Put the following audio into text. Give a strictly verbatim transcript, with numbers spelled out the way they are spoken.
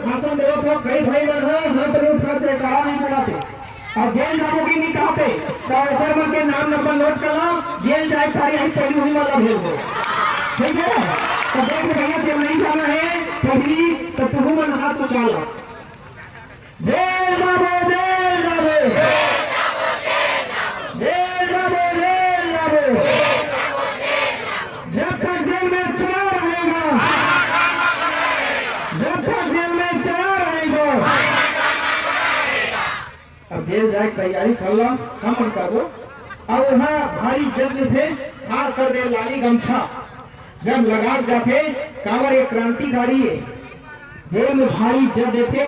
भाषण देवत हो, कई भाई मन ह हाथ नहीं उठाते, जयकारा नहीं बोलाते। अउ जेल जाबो कि नहीं कहते, त ओकर मन के नाम नंबर नोट कर ला, जेल जाए के पारी आई, पहली उही मन ला भेज दो। ठीक है? त देख ले भैया, जेल नहीं जाना है, पहली त तुहू मन हाथ उठा ला। जेल जाबो, जेल जाबो। जेल जाबो, जेल जाबो। जब तक जेल में चुनाव रहेगा, जब तक जेल में चुनाव रहेगा। अब जेल जाए के तैयारी कर ला, हम उनका दो। अब वहाँ भारी जज थे, खार कर दे लाली गमछा। जब लगा जाते, कांवर एक क्रांतिकारी है। जेल में भारी जज थे,